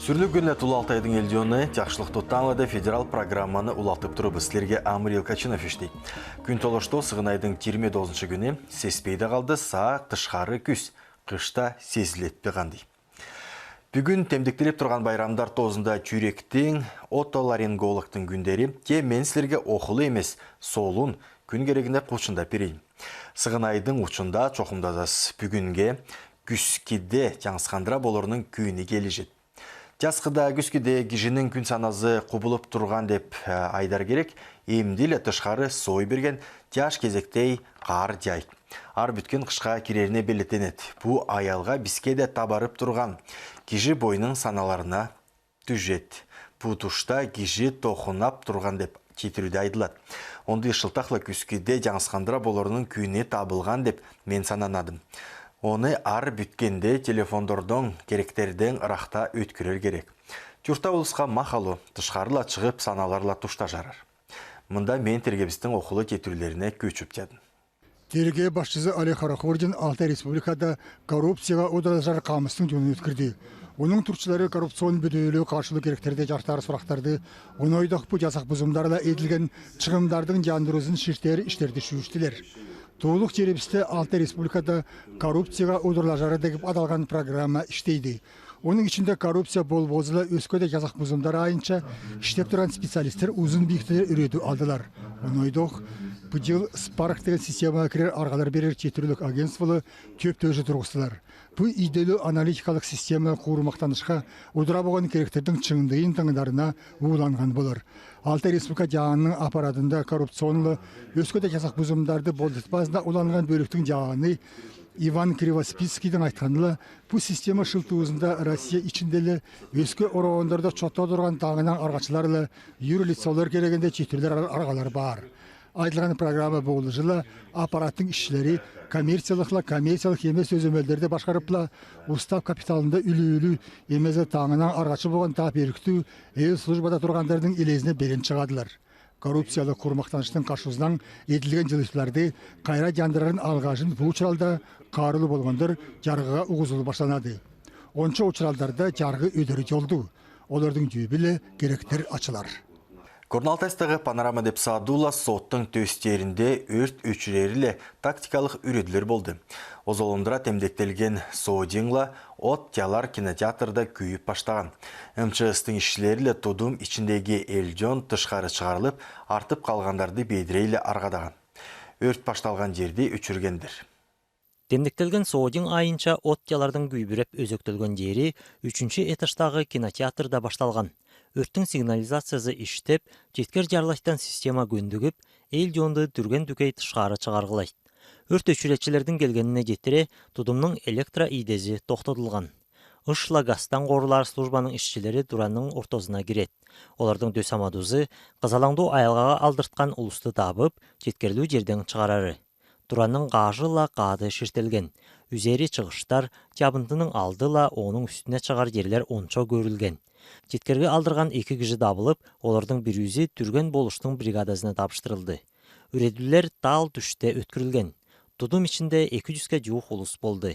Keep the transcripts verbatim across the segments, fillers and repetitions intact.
Сүрлю күнле, Тулалтайдың элдёны! Тяхшылыхта «Таанлада» федерал программаны улалтып турабыз. Силерге Амрил Качинов иштейт. Күн толошто сыгынайдың тирме дозыншы күни. Сеспейде калды саа тышкары күүс. Кышта сезилетпе кандай. Бүгүн темдектелип турган байрамдар тозында чүректиң, отоларингологтың күндери. Тем мен силерге охулу эмес, солун күн керегинде кучунда пирин. Сыгынайдың учунда чокумдазас. Бүгүнге күүскиде таңскандыра болорунуң күүнү келижет. Тяскыда күүскиде кижиниң күн саназы кубулуп турган деп, э, айдар керек. Эмди ле тышкары сой берген, тяш кезектей каар тяйт. Ар бүткен кышка кирерине белетенет. Бу аялга биске де табарып турган. Кижи бойнуң саналарына түжет. Бу тушта кижи тохунап турган деп читирүүде айдылат. Ондый шылтах ла күүскиде таңскандыра болорунуң күүнү табылган деп мен сананадым. Оны ар бүткенде телефондордон керектерден ырахта өткерер керек. Чуртта улуска махал тышкары ла чыгып, саналар ла тушта жарар. Мында мен тергебистиң охулу читирүүлерине күүчүп чадым. Тергеп башчызы Олег Хорохордин Алтай Республикада коррупцияга одурлажар камыстың чонун өткирди. Онуң турчулары коррупционный бедүүлү каршылуу керектерде чарыттар сурактарды, оной дохпу чазак бузумдарла эдилген чыгымдардың чандырузун ширтер иштерди шүүштүлер. Туулук черибисте Алтай Республикада коррупцияга одурлажары деп адалган программа иштейди. Онуң ичинде коррупция болбозула, өске де чазак бузумдар айынча иштеп турган специалисттер узун бииктелер үрөдү алдылар. Оной дох, быйыл Спарк деген системага кирер аргалар берер читирүүлүк агентстволу төп-төжү тургустулар. Бу идеалуу аналитикалык система куурмактанышка, удура болган керектердиң чыңдыйын таңдарына ууланган болор. Алтай Республика Чаанының аппаратында коррупционлу, өске де чазак бузумдарды болдуртпазына уланылган бөлүктүң чааны Иван Кривоспицкийдиң айтканынча, бу система шылтыызында Россия ичинде ле, өске ороондорда чотто турган таңынаң аргачылар ле, юрлицолор керегинде читирилер ар-, аргалар бар. Айдылган программа болужула, аппараттың ишчилери коммерциялык ла, коммерциялык эмес өзөмелдерди башкарып ла, устав капиталында үлүүлү эмезе таңынаң аргачы болган таап эрктүү эл службада тургандардын илезине белен чыгадылар. Коррупциялык куурмактаныштың каршызынаң эдилген чылыштарды кайра чандырарын алгажын бу учуралда каарылуу болгондор чаргыга угузулуу баштанады. Онча учуралдарда чаргы өдери чолду. Олордуң дүүбү ле керектер ачылар. Горно-Алтайстагы «Панорама» деп саадуулас соттуң төстеринде өрт өчүрери ле тактикалык үрөдүлөр болду. Озолундура темдектелген соодиңла от тялар кинотеатрда күүп баштаган. МЧС-тың ишчилери ле тудум ичиндеги элдён тышкары чыгарылып, артып калгандарды бедирейле аргадаган. Өрт башталган жерди өчүргендир. Темдектелген соодиң айынча, от тялардын күүбүреп өзөктөлген жери үчүнчү этаждагы кинотеатрда башталган. Өрттүң сигнализациязы иштеп, четкер жарлайтан система көндүгүп, элдёнду дүрген дүкей тышкары чыгаргылайт. Өрт өчүречилердин келгенине жетире, тудумнуң электро ийдези токтодулган. Ыш ла газдан корулар службанын ишчилери Дуранның ортозуна кирет. Олордун дөс амадуузу кызалаңдуу аялгага алдырткан улусту табып, четкерлүү жерден чыгарары. Дуранның каажы ла каады ширтелген. Үзери чыгыштар, жабындының алды ла, онуң үстүне чыгар жерлер ончо көрүлген. Четкерге алдырган эки кижи табылып, олордун бирүүзү дүрген болуштуң бригадазына тапшырылды. Үредүүлер тал дүште өткөрүлген. Тудум ичинде эки жүзге жуук улус болду.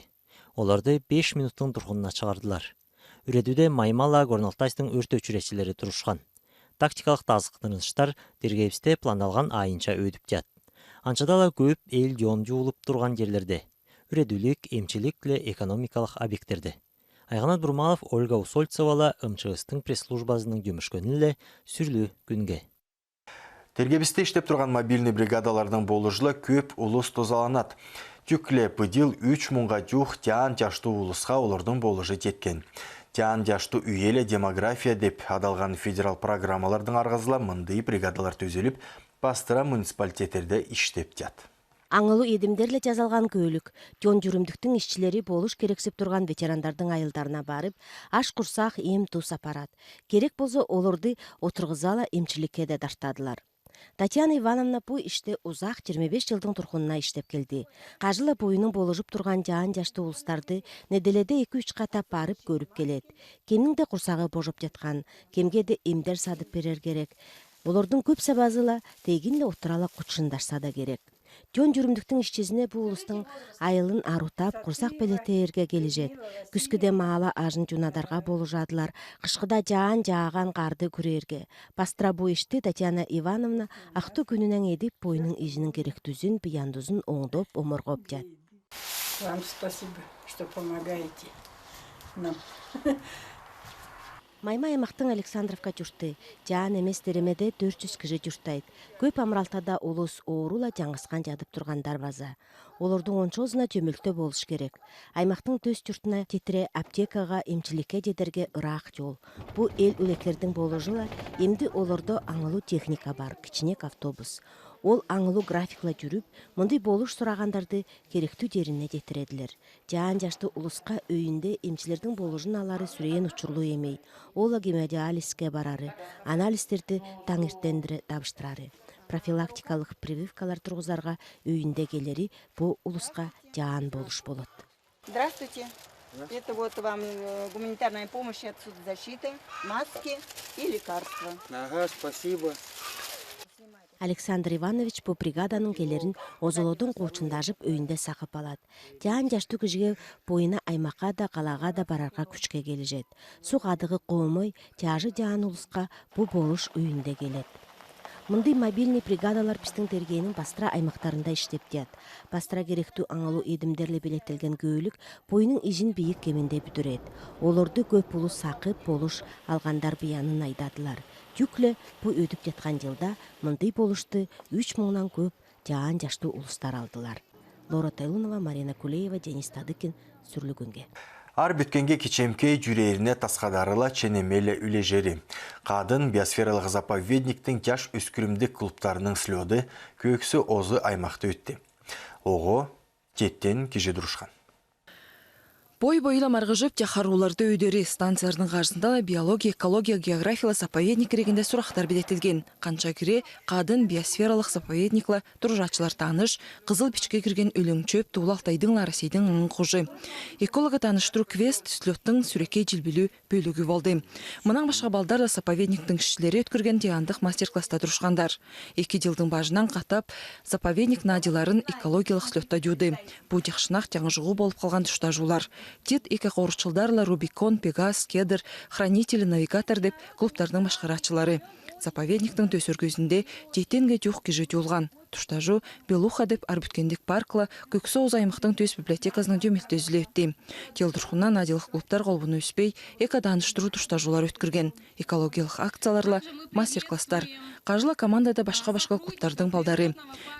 Олорду беш минуттуң дургунуна чыгардылар. Үредүүде Маймал ла Горно-Алтайстың өрт өчүречилери турушкан. Тактикалык тазыктаныштар тергебисте пландалган айынча өтүп жат. Анчада ла көп элдён жуулуп турган жерлерде. Үредүүлүк, эмчилик ле экономикалык объекттерде. Айгана Бурмалов, Ольга Усольцева ла МЧС-тың пресс-службазының жумушкөнүн ле сүрлүү күнге. Тергебисте иштеп турган мобильный бригадалардын болужула көп улус тозаланат. Тюкле быйыл үч муңга жуук тяан жаштуу улуска олордун болужу жеткен. «Тяан жаштуу үйеле демография» деп адалган федерал программалардын аргазыла мындый бригадалар түзүлүп, пастыра муниципалитеттерде иштеп жат. Аңылуу эдемдер ле жазалган көөлүк, тён жүрүмдүктүң ишчилери болуш керексип турган ветерандардын айылдарына барып, аш-курсак, эм-туз апарат. Керек болзо, олорду отургуза ла эмчиликке де дартадылар. Татьяна Ивановна бу иште узак, жыйырма беш жылдың тургунуна иштеп келди. Кажы ла буюнуң болужуп турган жаан жаштуу улустарды неделеде эки-үч катап барып көрүп келет. Кемниң де курсагы божоп жаткан, кемге де эмдер садып берер керек. Олордун көп сабазы ла тегин эле отура ла кучундарса да керек. Жон-журумдуктың ишчизине бу улустың айылын арутап, курсак белетээрге келижет. Күүскүде маала ажын жунадарга болужадылар, кышкыда жаан жааган карды күрээрге. Пастыра бу ишти Татьяна Ивановна ахту күнүнен эдип, бойнуң ижинин керектүүзүн, быяндузун оңдоп, оморгоп жаат. Вам спасибо, что помогаете нам. Майма аймактың Александровка журту. Жаан эмес деремеде дөрт жүз кижи журтайт. Көп амыралтада улус оору-ла жаңгыскан жадып тургандар база. Олордуң ончоозуна жөмөлтө болуш керек. Аймактың төс журтуна тетире аптекага, эмчиликке жедерге ыраак жол. Бу эл үлетлердиң болужу-ла, эмди олордо аңылуу техника бар, кичинек автобус. Ол аңылуу график-ла жүрүп, мындый болуш сурагандарды керектүү жерине жетиредилер. Жаан жаштуу улуска өйүнде эмчилердиң болужун алары сүрөөн учурлуу эмей. Ол-ла гемодиализге барары, анализдерди таңертендире табыштырары. Профилактикалык прививкалар тургузарга өйүнде келери бу улуска жаан болуш болот. Здравствуйте. Это вот вам э, гуманитарная помощь от соцзащиты, маски и лекарства. Ага, спасибо. Александр Иванович бу бригаданын келерин озолодон куучундажып өйүнде сагып алат. Жаан жаштуу кижиге бойна аймакка да, калаага да барарга күчке келижет. Суг адыгы коомой, жажы жаан улуска бу болуш өйүнде келет. Мындый мобильный бригадалар бистиң Тергенин бастыра аймактарында иштеп тият. Бастыра керектүү аңылуу эдимдерле белеттелген көөлүк бойнуң ижин бийик кеминде бүдүрет. Олорду көп улус сакып, болуш алгандар быянын айдадылар. Жүкле бу өтүп жаткан жылда мындый болушту үч муңнан көп жаан жаштуу улустар алдылар. Лора Тайлунова, Марина Кулеева, Денис Тадыкин, Сүрлүгүнге. Ар бүткенге кичемке, жюрээрине тасхадарыла, ченемеле үлежери. Кадын биосфералык заповедниктин жаш өскүрүмдүк клубтарынын слёды Көөксө Озу аймакта өттү. Ого жетен кижи турушкан. Бой-бойла маргыжып, жахарыуларды өдери станциялардын каршысында биология, экология, географияла заповедник кирегинде сурактар белетилген. Канча кире кадын биосфералык заповедникла туружачылар тааныш, кызыл бичке кирген өлөң чөп Туулалтайдың-ла Россейдин аңын кужу. Эколога тааныштыруу квест слёттың сүрекей жилбилүү бөлүгү болду. Мындан башка балдар да заповедниктин ишчилери өткөрген тыяндык мастер-класста турушкандар. Эки жылдың бажынан катап заповедник наадыйларын экологиялык слётта жууду. Бу жакшынак жаңы жугуу болуп калган туштажуулар. Тит эки коручулдарла Рубикон, Пегас, Кедр, Хранитель, Навигатор деп клубтардын башкарачылары. Заповедниктин төсөргүзүнде жетенге жуук кижи жуулган. Туштажуу Белуха деп ар бүткендик паркла Көөксө Озу аймактын төс библиотеказынын жөмөлтүзүлө өттү. Тил дурхундан адилык клубтар колбуну үспей, эко тааныштыруу туштажуулар өткөрген. Экологиялык акцияларла, мастер-класстар. Кажыла командада башка-башка клубтардын балдары.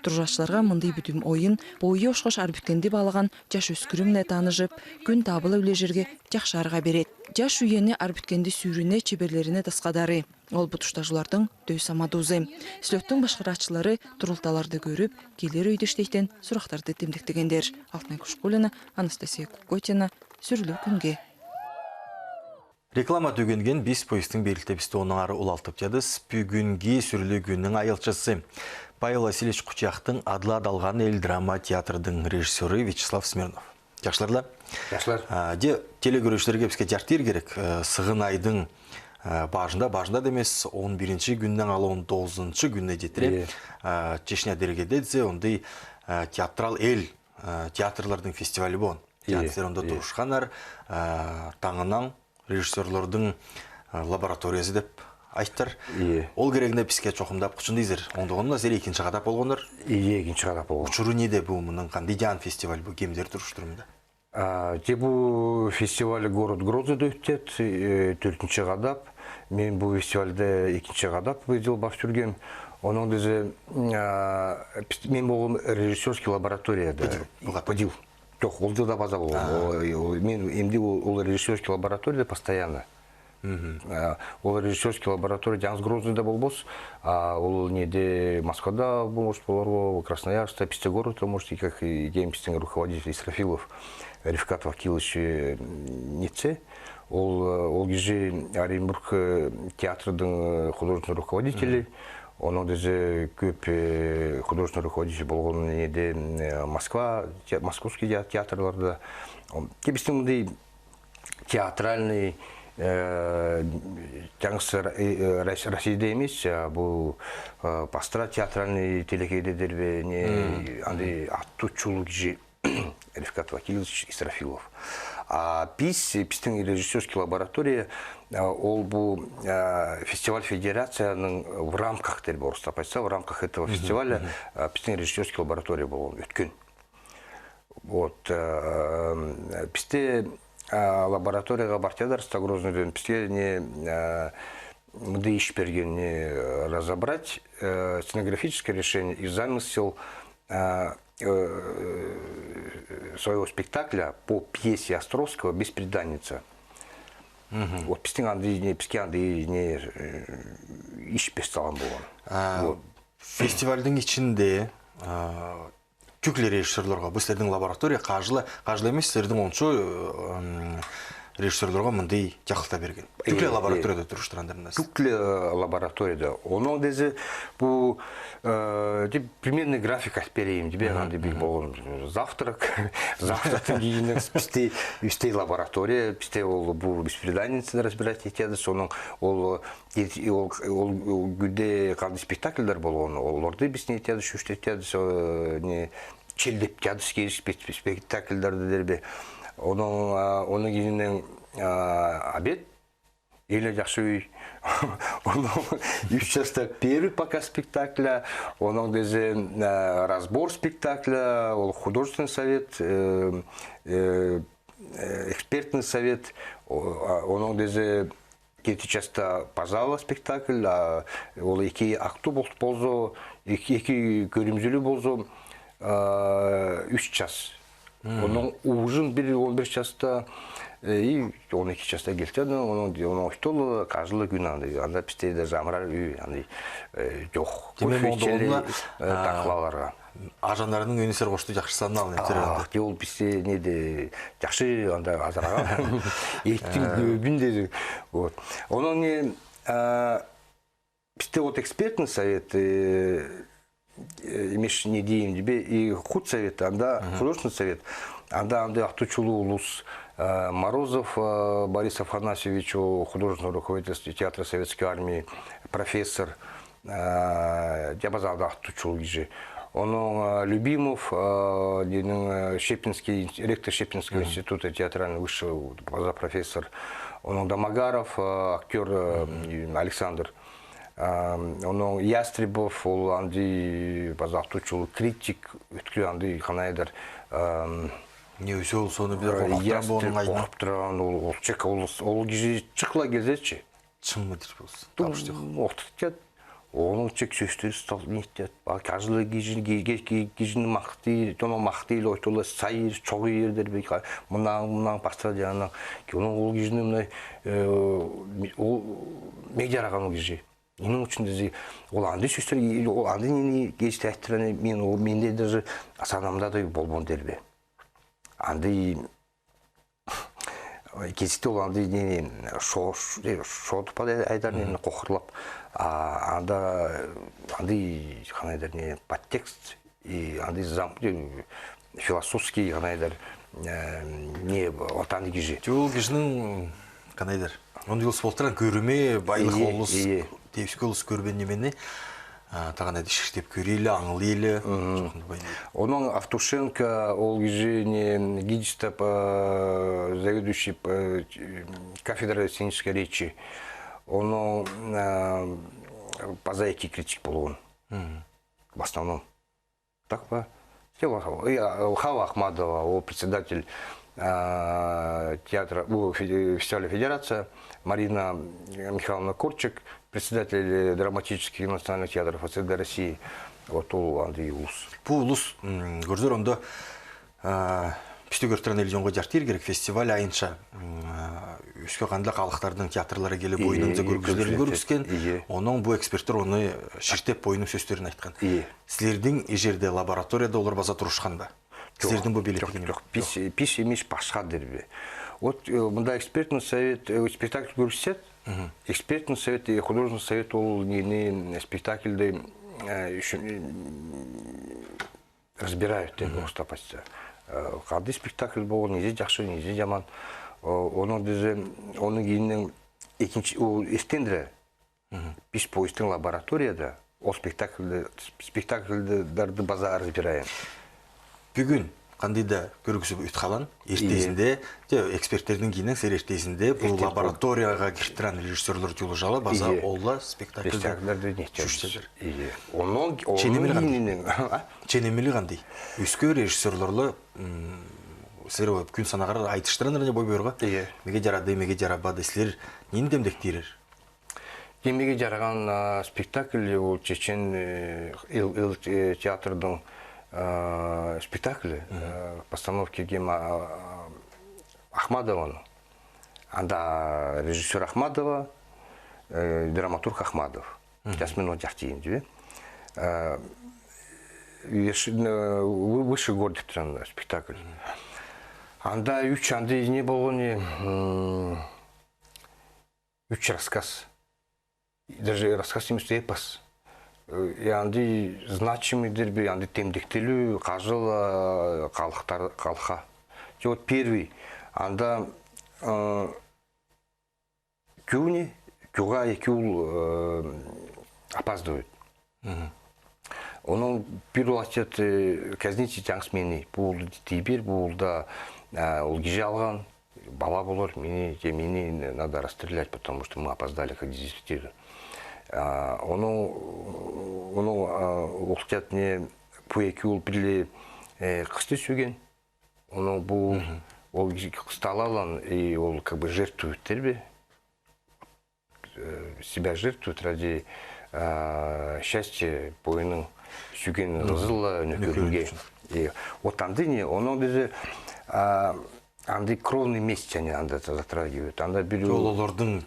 Туружачыларга мындый бүдүм оюн бою ошкош ар бүткенди баалаган жаш өскүрүмне таанышып, күн табыла үлежерге жакшы арга берет. Жаш уяны ар бүткенди сүүрүүне, чеберлерине тасхадары. Ол бу туштажуулардын төс амадуузу. Слёттун башкарачылары турулталарды көрүп, келер өйдө иштейтен сурактарды демдектегендер. Алтынай Кушкулина, Анастасия Кукотина, Сүрлүгүнге. Реклама төгүнген, биз поездтиң белгилтебисти оннаңар улалтып чадыс. Бүгүнги Сүрлүгүннүң айылчысы Павел Васильевич Кучактың адыла аталган эл драма театрдың режиссёру Вячеслав Смирнов. Жакшылар-ла? Жакшылар. А, же, телекөрүүшүлерге бизге жарты эр керек. Э, Сыгын айдың, э, бажында, бажында да эмес, он биринчи күнден ала он тогузунчу күнүнө жетире. Ие. Э, Чечня дергеде десе, ондай, э, театрал эл, э, театрлардын фестивалы болгон. Ие, театрлар онда ие. Турушканнар, э, таңынан режиссёрлордун, э, лабораториязы деп айттар. Ие. Ол керегине бизге чокумдап кучун дейзер. Ондогон мына силер экинчи кадап болгоннор. Ие, экинчи кадап болгон. Учуру неде бу мунун, кандый жаан фестиваль бу, кимдер туруштур мында? А, же бу фестиваль город Грозныйда өтет, э, төртүнчү кадап. Мен бу фестивальда экинчи кадап быйыл баш түргем. Онун дезе, а, пис-, мен болгом режиссёрский лабораторияда. Быйыл, бу кадап. Быйыл. Жок, ол жылда база болгом. А. О, о, мен эмди ол, ол режиссёрский лабораторияда постоянно. Мгм. А, ол режиссёрский лаборатория жангыз Грозныйда болбос. А, ол неде Москвада, может, болор, Красноярскта, Пятигородта, может, и как и дем биздин руководитель Исрафилов Рифкат Вакилович, э, нетсе. Ол, э, ол кижи Оренбург, э, театрдын, э, художественный руководители. Мгм. Онун дезе көп, э, художественный руководитель болгон неде, э, Москва, те-, московский те-, театрларда. О, те биздин мындай театральный, Э, таңсыр, э, э, Рос-, Россияда эмес, а, бу, э, пастыра театральный телекейде дербе, не, андый аттуу чулуу кижи Рефкат Вакилович Исрафилов. А пис, пистің режиссёрский лаборатория, а, ол бу, а, фестиваль федерацияның в рамках дербе, орыстап айтса, в рамках этого фестиваля, а, пистің режиссёрский лаборатория болған, өткен. Вот, э, писте, а, лабораторияға бартадар, Стогрозныйдың, писке не, а, мындай иш берген, не, э, разобрать, э, сценографическое решение и замысел, а, э, своего спектакля по пьесе Островского «Бесприданница». Вот пистің андый не, писке андый не, э, иш бер салған болған. А, вот. Фестивальдың ичінде, а, тюкле режиссёрларға, бу сілердің лаборатория, кажылы, кажылы эмес, сілердің ончу, м, режиссёрларға мындай чахылта берген. Тюкле, э, лабораторияда турыштырандар нас. Тюкле, э, лабораторияда. Оның дезе бу, э, деп примерный график айтып берейін, деп, андый бир болған завтрак. Завтрактың кийиннен писте, писте лаборатория, писте ол бу «Бесприданницаны» разбирать етеді, соның ол Кет-, ол, ол, ол гүрде кандай спектакльдер болған, оларды пис не етедіс, шүштетедіс, э, не, челдептедіс, кез спе-, спектакльдерді дербе. Оның, а, оның кийиннен, а, обед, или жакшы үй. Оның үш часта первый показ спектакля, оның дезе, а, разбор спектакля, ол художественный совет, э, э, э, экспертный совет, о-, а, оның дезе Кети часта паза ла спектакль, а, ол эки акту бол-, болза, эки, эки кӧрімзілеу болза, а, үш час. Оның ужин бир он бир часта, э, и он эки часта келтеди, оның, оның ойтолы, кажылы күүн андый, анда писте даже амырар үй, андый, э, жок. Демек, кофе онда ичеле, онда, э, а, тақлаларға. Ажандарының өөне сер кошты жакшы санал, не, а, ол писте неде жакшы анда азыраған. Еттің көбүн деди. Вот. Оның не, а, писте вот экспертный совет, э, э, имеешь, не дейін, тебе и худсовет, анда художественный совет, анда, анда аттуу чулуу улус, э, Морозов, э, Борис Афанасьевич, ол художественный руководитель театра Советской Армии, профессор, э, я база аттуу чулуу кижи. Оның, э, Любимов, э, ненің, э, Щепинский, ректор Щепинского института театрального высшего, база профессор. Оның Домогаров, э, актёр, э, Александр. Э, оның Ястребов, ол андый база аттуу чулуу критик, өткүлүү андый, канайдар, э, не, өзі ол соны бир, э, қорқып тұрған, Ястреб болуның айына қорқып тұрған, ол, ол чек, ол, ол кижи чыкла кезечи. Чыммы дир болсын. Тапшты. Ортыт дед. Оның чек сөстери стал не дед. Ба, кажылы кижин, ки-, ки-, ки-, кижин махты, тома махты, или ойтолы сайыр, чоғы ердер бек. Мынаң, мынаң пастыра дияна. Ки, оның ол кижин мына, э, ми-, ол медиараған ол кижи. Ненің учун дезе, ол андый сөстер, или ол андый нени кештәттірәне, мен ол, менде даже санамда да болбон дербе. Андый Кезикте ол андый не, шо-, шо-, шо тупада айдар не, қохырлап. А, анда андый, канайдар не, подтекст, и андый зам-, не, философский, канайдар, э, не, отаны кижи. Ол кижинің, канайдар, он йыл спортыран көріме, байлық, ие, олыс, ие, тевске олыс көрбен немені. А, тағын әдіс шіштеп көрелі, аңлайлы. Мгм. Чоқынды байлы. Оның Автушенко, ол кижи не, ГИТИСта, э, заведующий, э, кафедрой сценической речи. Оның, э, паза эки критик болған. Мгм. В основном. Так па? Все, и, а, Хава Ахмадова, ол председатель, а, театра, у, фе-, фестиваля «Федерация», Марина Михайловна Корчик, председатель драматических и национальных театров СССР, России. Вот ол андый улус. Пу улус, м, көрзер онда, а, писте көртірен иллюзионға жартир керек фестиваль айынша, м, а, өске қанда халықтардың театрлары келіп, ие, ойнамза ие, көргізілерін көргізген. Көргізген. Ие. Оның бу эксперттер оны шіртеп, ойының сөстерін айтқан. Ие. Сілердің ижерде лабораторияда олар база турышқанда. Жоқ, сілердің бу билетігін. Жоқ, пис, пис емеш, пашқа дербе. Вот, э, мында экспертный совет, э, спектакль көрсетет. Мгм. Экспертный совет и художественный совет ол не, не спектакльды, э, ещё, м, разбирают, деп, мгм, орыстап айтса. Э, қандай спектакль болған, незе жақсы, незе жаман. О, ону дезем, ону гиннен экинчи, о, эртендіре. Мгм. Пис поезтың лабораторияда, ол спектакльды, спектакльды дарды база разбираем. Бүгүн, кандайда көргүзүп уйт халан, эртезинде, те, эксперттердиң гиннен сер эртезинде, бу лабораторияга киртирен режиссёрлар тюлужала, база олла спектакльды. Спектакльды не чүштедир. Ие. Онон, ченемели кандай? Ченемели кандай? Үскө режиссёрларлы, сер күн санагар айтыштыран не бой буйруга. Ие. Меге жарады, меге жарабады, силер нени демдектирер? Демеге жараган спектакль ол чечен ил, ил театрдың спектакль, постановка гем Ахмадованы. Анда режиссёр Ахмадова, драматург Ахмадов. Жасмин ол жартиин жибе. Высший гордиктен спектакль. Анда үч анда не болгон, үч рассказ. Даже рассказ эмес, эпос. И андый значимыйдыр бе, андый темдектелүү кажыл калыктар калха. Че вот первый, анда кюуни, кюуга эки ул опаздывает. Мгм. Ону бир ул айтат, казнить таңс мени, бу улды тийбир, бу улда ол кижи алган, бала болор, мени, те, мени надо расстрелять, потому что мы опоздали как дезертиры. Ону, ону ол айтат не, бу эки ул бир-ле кысты сюйген, ону бу ол кысты ала алган, и ол как бы жертвует дер бе. Себя жертвует ради счастья, бойының сюйген кызылла, нөкеринге. И вот андый не, ону бизе андый кровный месть, они анда затрагивают. Анда бир ол олардың,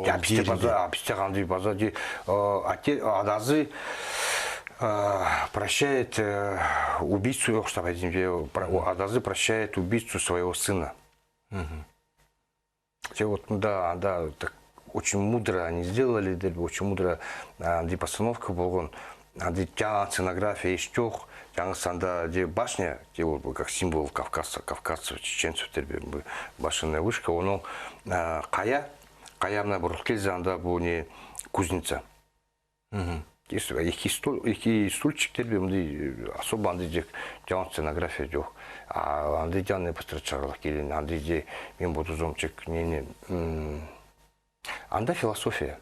я, бизде база, бизде андый база де, отец, адазы прощает убийцу, ох, что, адазы прощает убийцу своего сына. Мгм. Те вот, да, да, так очень мудро они сделали, дер бе, очень мудро андый постановка болгон, андый тян сценография эш чох, тян санда де башня, те вот как символ кавказцев, кавказцев, чеченцев дер бе, башенная вышка, ону кая, кая мына бурыл келзе, анда бу не, кузница. Мгм. Эки стул, эки стульчик дер бе, мындай особо андый де тян сценография жок. А андый тян не быстро чыгарылып келген, андый де мен бодузом чек, не, не, анда философия.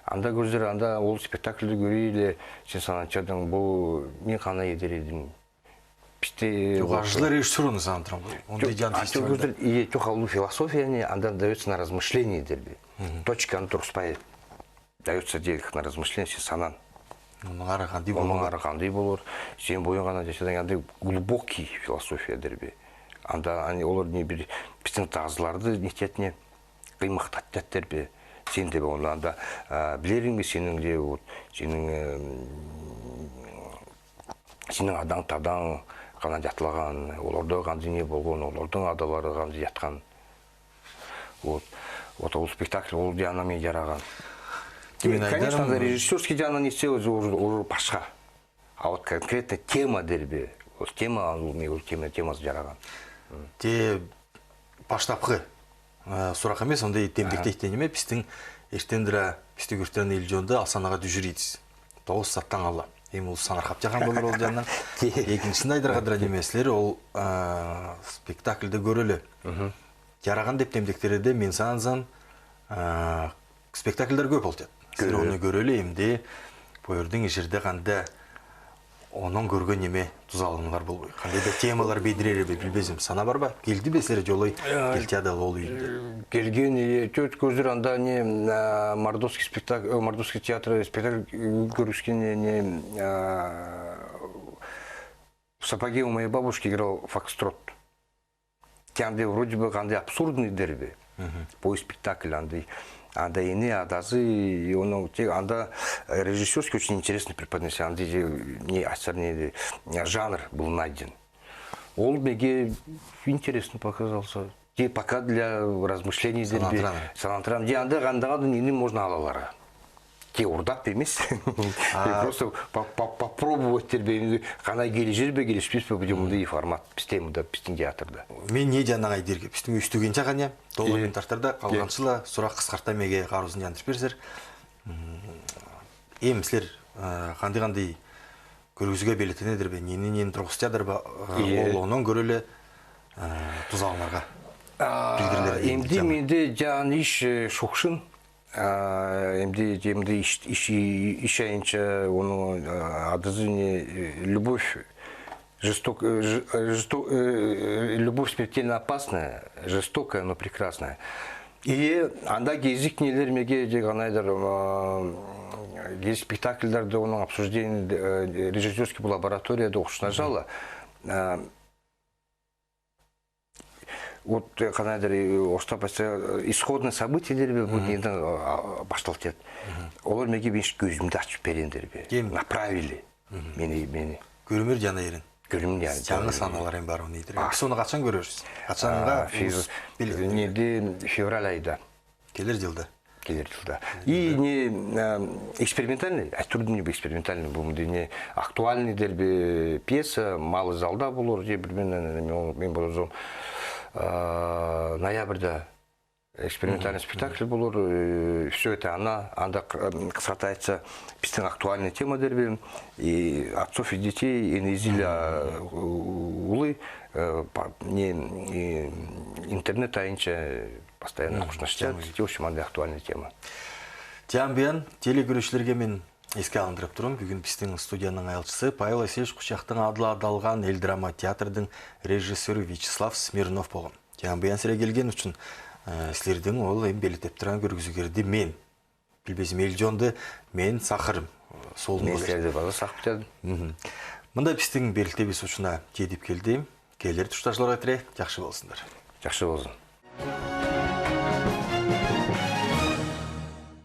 Анда көзлер, анда ол спектакльды көреле, сен сананчадың, бу мен кана эдер эдим. Бизде жок, ажылар режиссёр ону санатырам. Ондай жок, тян фестивальда. Ие, жок, ол философия не, анда даётся на размышление дер бе. Мгм. Точка, аны тургызбай. Даётся дер на размышление, сен санан. Оныңар кандай болор? Оныңар кандай болор? Сен бойың кана жашасаң, андай глубокий философия дер бе. Анда аны олар не бир бизиң тазыларды нетет не, кыймыктатчат дер бе. Сен де бе, ону анда билеринг бе, сенин де, вот, сенин сенин адаң-тадаң кана жатлаган, оларда кандый не болгон, олардың адалары кандый жаткан. Вот. Вот ол спектакль ол янынан мен жараган. Конечно, анда режиссёрский янынан эссе уже, уже башка. А вот конкретно тема дер бе, ол тема, ол мен ол тема, темазы жараган. Те баштапкы сурак эмес, онда демдекте итте неме, бистиң эртендире, бисти гүртен ил жонда ал санага дүжүридис. Тогус саттан ала. Эм улус санархап чаган болур ол янынан. Экинчисин айдыргадыр немеслер, ол спектакльде көрөле. Жараган деп демдектерде мен санзам, спектакльдер көп болду. Силер ону көрөле, эмде поердиң жерде канда онон көрген неме тузаланылар болбой. Кандай да темалар бедирер бе, билбезим. Сана бар ба? Келди бе силер жолой? Келтияда ол үйде. Келген, ие, төрт көздөр анда не, мордовский спектакль, мордовский театр спектакль көргүзген не, не, в «Сапоге у моей бабушки» играл фокстрот. Андай вроде бы кандай абсурдный дер бе. Бу спектакль андай. Анда эне, адазы, и ону тек анда режиссёрский очень интересно преподнесли. Андай не асар не жанр был найден. Ол меге интересно показался. Те пока для размышлений дер бе. Санатырам. Те анда кандай да нени можно алалар. Теорияда эмес. Просто попробовать этербиз, кана келижер бе, келишпес пе, будем мындай формат пистемда, пистин театрда. Мен не диянаң айдирге, пистин үстүгенча кана, долларын тартарда, калганшыла сурак кыскартам меге, каруузын яндырып берсер. Эм силер кандай-кандай көргүзүүге белетенедир бе, нени-нени тургызтадыр ба, ол онон көреле тузаланарга. Билдирилер. Эмди менде жан иш шукшын. Эмди, эмди иш, иш, иш айынша, ону адызы не, любовь жесток, любовь смертельно опасная, жестокая, но прекрасная. И анда кезик нелер меге, же канайдыр, кезик спектакльлерде, ону обсуждение, режиссёрский лабораторияда окшнажала. Вот канайдыр, орыстап айтса, исходное событие дербе, бу неден башталтады. Олар меге беш көзюмдю ачып берендир бе. Направили мени, мени. Көрүмер жана эрен. Көрүмер жана. Жана саналар эм бар, оны итирген. Соны качан көрерсиз? Качанга? Неде, февраль айда. Келер жылда. Келер жылда. И не экспериментальный, айтырдым не экспериментальный, бу не актуальный дербе пьеса, малый залда болор, же бир мен, мен болзам, ноябрьда экспериментальный спектакль болор, все это ана, анда кыскартса айтса, пистин актуальный тема дербе, и отцов и детей, и незиля улы, не интернет айынша постоянно окшнашча, в общем, анда актуальный тема. Тян буян, телекөрүүшилерге мен эске алындырып турам, бюгюн бистин студияның аялчысы Павел Васильевич Кучактың адыла адалган эл драма театрдың режиссёру Вячеслав Смирнов болган. Тян буян силер келген учун, силердин ол эм белетеп турган көргүзүүгерди мен билбезим, эл жонду мен сакырам. Сол мен силерди база сакып турам. Мында бистин белетпебиз учуна жетип келди. Келер тустар чалгыга чейин жакшы болсундар. Жакшы болсун.